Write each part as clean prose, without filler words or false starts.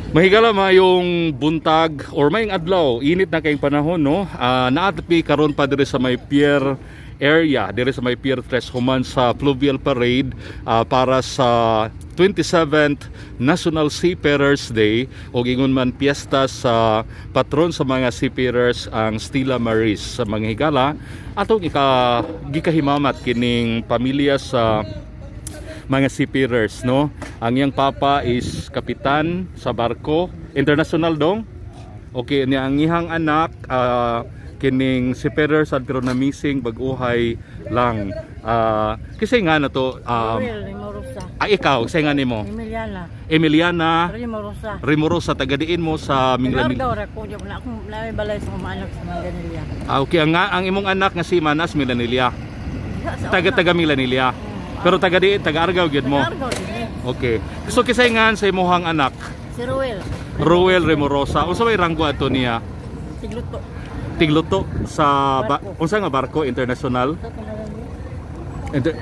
Mahigala, maayong buntag or maayong adlaw, init na kayong panahon, no. Naa mi karon pa diri sa may pier area, diri sa may Pier 3 human sa Fluvial Parade para sa 27th National Seafarers Day o ingon man piyesta sa patron sa mga seafarers, ang Stella Maris. Sa mga higala, atong gikahimamat kining pamilya sa mga seafarers, no. Ang iyang papa is kapitan sa barko international, dong. Okay niya ang iyang anak, kining seafarer sad pero na missing bag-uhay lang. Kasi nga na to Ruel Rimorosa. Ay, ikaw, kasi nga nimo? Emiliana. Emiliana Rimorosa. Rimorosa, taga-diin mo sa Minglanilla? Taga-Argao ra ko, di na akong naay balay sa mga anak sa Manganilla. Ah, okay, ang imong anak nga si Manas Milanilla? Diha sa Taga una. Taga Milanilla. Pero taga diin, taga Argao gyud mo? Taga-Argao din eh. Okay. So kisay nga sa imong anak? Si Ruel. Ruel Remorosa. Unsa may ranggo ato niya? Tigluto. Tigluto sa ba, Barko. Unsa nga barko, international? Sa kanalan niya.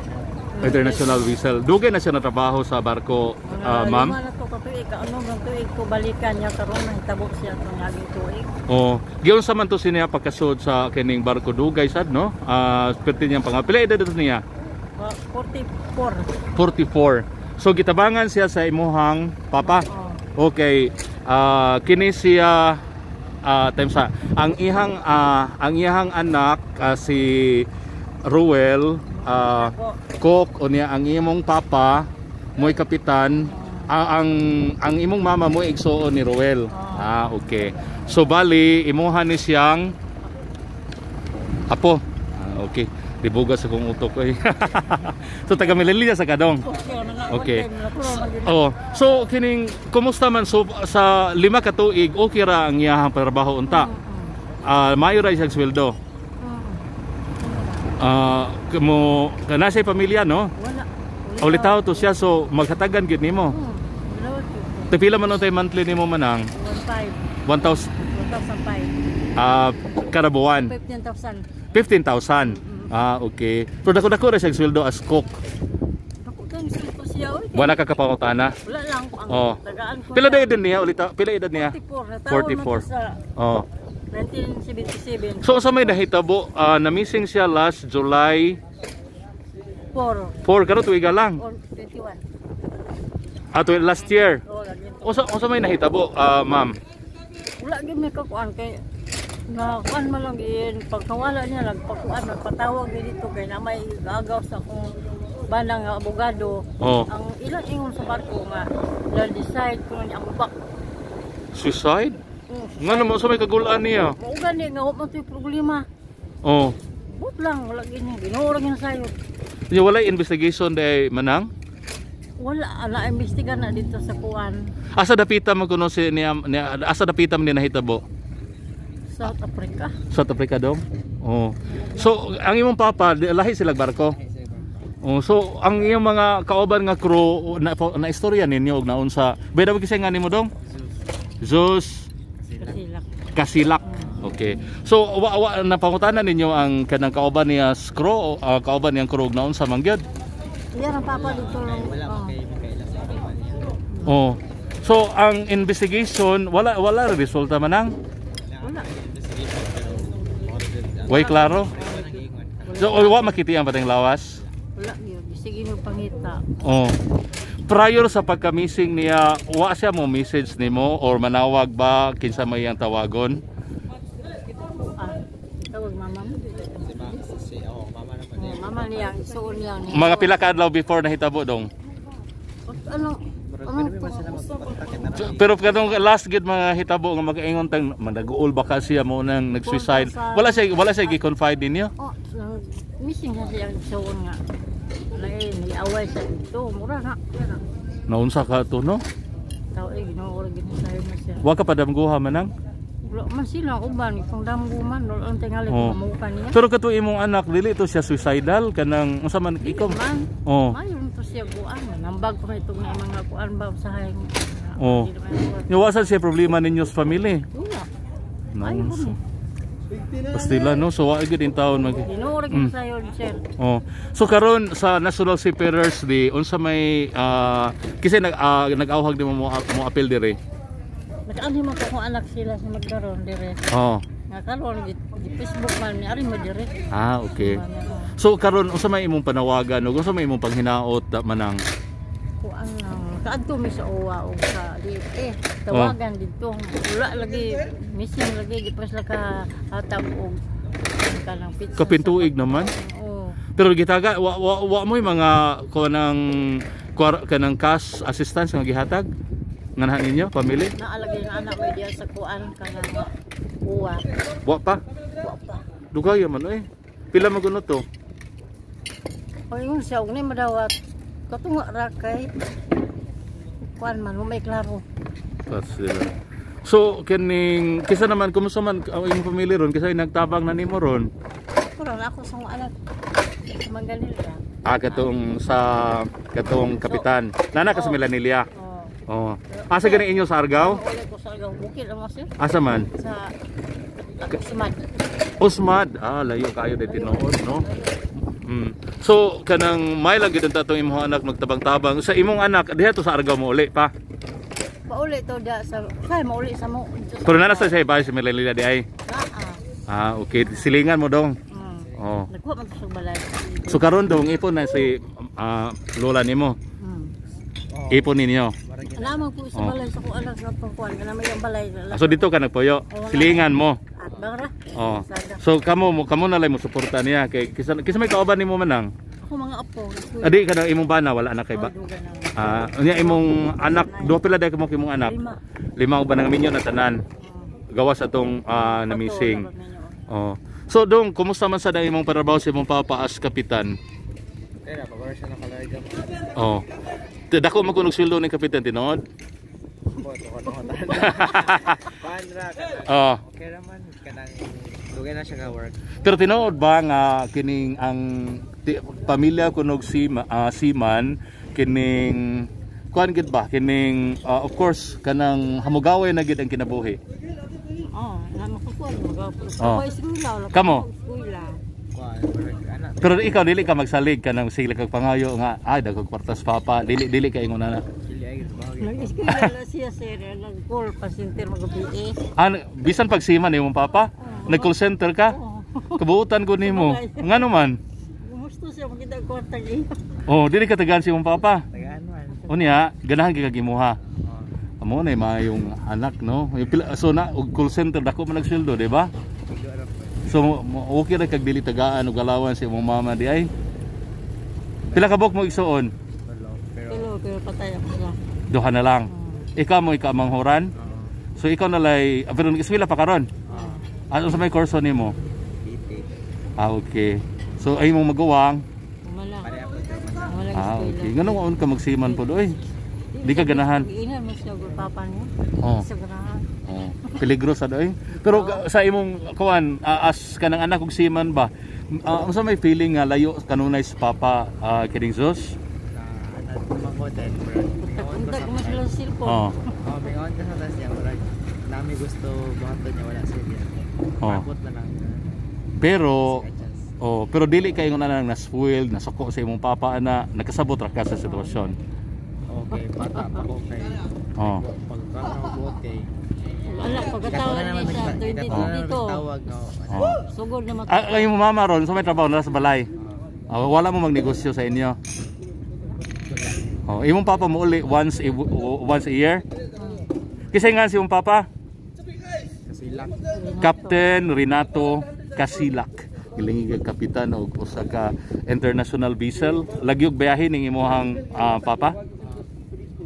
International vessel. Dugay na siya natrabaho sa barko, Mga ma'am? 5 na to ka tuig, kaano ng tuig ko balikan niya karon nahitabo siya itong naging tuig. Oh, giunsa man to siya pagkasud sa kining barko, dugay sad, no? Perti niyang pang pila edad to niya? 44. 44. So gitabangan siya sa imuhang papa. Oh. Okay. Kini siya time sa ang iyang anak, si Ruel, cook unya ang imong papa mo'y kapitan, ang imong mama mo igsuon ni Ruel. Ah, okay. So bali imuha ni siyang apo. Ah, okay. Dibuga sa kong utok eh. So taga Melilla sa kadong. Okay, na nga, Okay. one time, nakuha man yun. Oh, so kining kumusta man so sa 5 ka tuig, okay ra ang iyahang trabaho unta? Maayo ra siyang sweldo? Kamo kana siya pamilya, no? Wala. Ulitaw to siya, so maghatagan gyud nimo. Wala to. Pila man untay monthly nimo, manang? 1.5. 1,000? 1,005. Kada buwan? 15,000. 15,000. Ah, okay. Pero dako-dako ra siyang sweldo as cook. Ako kang sulto siya oy. Wala ka kapangutana. Wala lang ang tagaan ko. Pila na edad niya ulitaw? Pila edad niya? 44. Nataon man 44. to sa 1977. So sa may nahitabo, na missing siya last July 4 4, karon tuiga lang. or 21. Last year. Oh, lagi to. Unsa may nahitabo, ma'am? Wala gyud may kakuan kay na kuan man lang in pagkawala niya, nagpakuan, nagpatawag gyud dito kay na may gagaw sa akong banang nga abogado. Ang ilang ingon sa barko nga na decide kung niya ang bak. Suicide? Nga naman sa may kagulaan niya. Mao gani nga wa man to'y problema. But lang wala gyud niya. Ginoo ra gyud sayo. Nya wala investigation day, manang? Wala ana imbestiga na dito sa kuan. Asa dapita man kuno si niya, asa dapita man niya nahitabo? South Africa. South Africa dong? Oh. So ang imong papa, lahi sila barko. Oh, so ang iyong mga kauban nga crew na, na istorya ninyo og naunsa. Bayda ba kasi nga nimo, dong? Zeus Kasilak. Kasilak. Okay. So wa napangutana ninyo ang kanang kauban niya crew, kauban niyang crew og naunsa man gyud? Yan ang papa dito. Wala Oh. kay makaila sa kumpanya. Oh. So ang investigation wala ra resulta, manang? Wala. Investigation pero ordered ang Way klaro. wala nang ingon. So wa makiti ang pateng lawas. Wala yun. Sige mo pangita. Oh. Prior sa pagka-missing niya, wa siya mo message nimo or manawag ba, kinsa may iyang tawagon? Ah, tawag mama mo. Si ma si oh mama naman Oh, niya. mama niya, isuon niya. Mga pila ka adlaw before nahitabo, dong? Ano? Murag Ano? pero man sila magpakita na. Pero katong last gid mga hitabo nga magaingon tang managuol ba ka siya mo nang nag-suicide. Wala siya gi-confide ninyo. Oh, missing na siya isuon nga. Lain, niaway sa dito. Mura na. Naunsa ka to, no? Tao eh, ginoo ra gid sayo na siya. Wa ka padamguha, manang? Wala man sila uban, itong damgo man, wala ang tingali kung mamuka niya. Pero kato imong anak dili to siya suicidal, kanang unsa man ikaw? Man, Oh. mayon to siya kuan. Nambag ko na itong mga kuan ba usahay. Nya wa sad siya problema ninyo sa family. Wala. Ayaw Naunsa. mo. Pastila, no, so wa gyud in taon mag Ginoo ra gid sayo, sir. Oh. So karon sa National Seafarers Day, unsa may kasi nag-awhag di mo mo appeal dire? Nakaanhi man ko akong anak sila sa magkaroon dire. Oh. Nga karon gi Facebook man ni ari mo dire. Ah, okay. So karon unsa may imong panawagan ug unsa may imong panghinaot da manang? Kuan lang kaadto mi sa OWA og sa DFA. Tawagan didto. Wala lagi, missing lagi, di pa sila ka hatag og kanang pizza. Kapintuig naman. Oo. Pero gitaga wa wa, wa mo'y mga kanang kanang cash assistance nga gihatag nganahan ninyo pamilya? Naalagay nga anak may diya sa kuan kanang OWA. Wa pa. Wa pa. Dugay man eh. Pila man kuno to? O ingon siya og ni madawat katunga ra kay kuan man may klaro. That's sila. So kining kisa naman, kumusta man ang imong pamilya ron, kisa nagtabang na nimo ron? Kuron ako sa akong anak sa Manganilla. Ah, katong sa katong kapitan. Nana ka sa Milanilla. Oh. Oh. Asa gani inyo sa Argao? Wala ko sa Argao, bukid ang sir. Asa man? Sa Usmad. Usmad. Ah, layo kayo dai tinuod, no? So kanang may lang gid ang tatong imong anak magtabang-tabang sa imong anak diha to sa Argao mo uli pa. Pauli to da sa say mauli sa mo. Pero nana sa bahay sa Milanilla di ay. Naa. Ah, okay. Silingan mo dong. Oh. Nagkuha man to sa balay. So karon dong ipon na si lola nimo. Oh, Ipon ninyo. Lamang po sa Oh. balay sa ko anak sa pangkuan kana may ang balay. Ah, so dito ka nagpuyo. Silingan mo. At bara. Oh. Sada. So kamo na lang mo suporta niya kay kisa, kisa may kauban nimo manang. Ako mga apo. Adi ka imong bana wala na kay ba. Oh, duga na. Ah, unya imong anak, duha pila day kamo imong anak. Lima. Lima uban ang minyo na tanan. Gawas atong na-missing. Ato, dapat ninyo. Oh. So dong, kumusta man sa da imong trabaho sa imong papa as kapitan? Kaya na, pabara siya nakalarga. Oh. Dako man kunog sweldo ni kapitan tinuod. Po, ito ko nung Kuan ra kanang. Oh. Okay raman kanang dugay na siya ka work. Pero tinuod ba nga kining ang pamilya kunog si seaman kining kuan gid ba kining of course kanang hamugaway na gid ang kinabuhi? Oh, na makakuan magapo. Oh. Sa eskwela wala. Kamo? Eskwela. Kuan murag anak. Pero ikaw dili ka magsalig kanang sige kag pangayo nga ay dagkog kwartas papa, dili dili ka ingon ana. Dili ay gid. Nag-eskwela na siya sir, nag-call pa center magabi eh. An bisan pag seaman imong papa, nag call center ka? Oh. Kabuutan ko nimo. Ngano man? Gusto siya makita ang kwarta niya. Oh, dili ka tagaan si imong papa. Tagaan man. Unya, ganahan gyud kag imuha. Oh, Amo na maayong anak, no? Yung so na og call center dako man nagsweldo, di ba? Igo ra po. So okay ra kag dili tagaan og allowance sa imong mama di ay. Pila ka buok mo igsuon? Tulo, pero Pero pero patay ako siya. Duha na lang. Ikaw mo ikaw manghuran. oo. So ikaw na lay, pero nag-eskwela pa karon. Oo. Ano sa may kurso nimo? PT. Ah, okay. So ay mong maguwang. Wala. Pareha po man. Wala. Ah, okay. Ngano maun ka magsiman po oy? Di ka ganahan. Iinan mo siya og papa niya. Oh. Sa ganahan. Oh, peligro sa doy. Pero sa imong kuan, as kanang anak og seaman ba? Unsa may feeling nga layo kanunay sa papa, kining Zeus? Na anak naman ko then murag mingon ko Unta sa ko sila sa cellphone. Oh. Oh, mingon ko sa tas niya murag nami gusto buhaton niya wala siya. Oh. Abot na lang. Pero Adjust. oh, pero dili kay ingon na lang na spoiled, nasuko sa imong papa ana, nakasabot ra ka sa sitwasyon. Okay, bata pa ko kay Oh. pag ako buot kay Anak pagkatawa niya sa 2022. Tawag no. Oh. Sugod na mat. Ah, ay imong mama ron sa may trabaho na sa balay. Ah, wala mo magnegosyo sa inyo. Oh, imong papa mo uli once a year. Kasi nga si imong papa, Kasilak. Captain Renato Casilak. Gilingi ka kapitan og usa ka international vessel. Lagi og biyahe ning imong papa.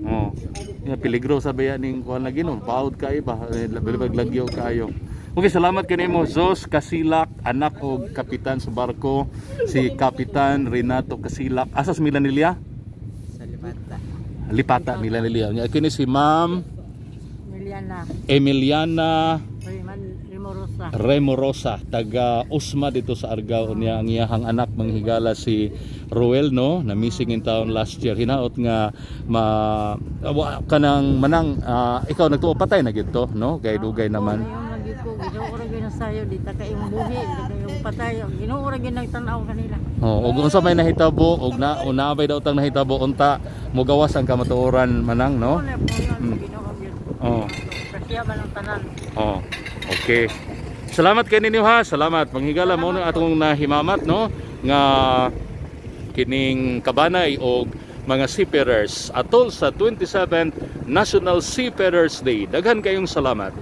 Oh. Ya peligro sa baya ning kuan lagi no, bawd kaayo ba, bilibag lagyo kaayo. Okay, salamat kanimo Zos Casilak, anak og kapitan sa barko, si Kapitan Renato Casilak. Asa sa Milanilla? Sa Lipata. Lipata, Milanilla. Nya kini si Ma'am Miliana. Emiliana Riman Rimorosa. Remorosa, taga Usma dito sa Argao. Niya ang iyahang anak manghigala si Ruel, no, na missing in town last year. Hinaot nga ma kanang manang, ikaw nagtuo patay na gid to, no, kay dugay naman. Oh, lagi ko Ginoo ra gyud sayo di ta kay imong buhi, di ta imong patay. Ginoo ra gyud nagtan-aw kanila. Oh, ug unsa may nahitabo og na unabay daw tang nahitabo unta mogawas ang kamatuoran, manang, no? Wala po yan, Ginoo gyud. Oh. Diha man ang tanan. Oh, okay. Salamat kay ninyo ha. Salamat. Manghigala mo na atong nahimamat, no, nga kining kabanay og mga seafarers atol sa 27th National Seafarers Day. Daghan kayong salamat.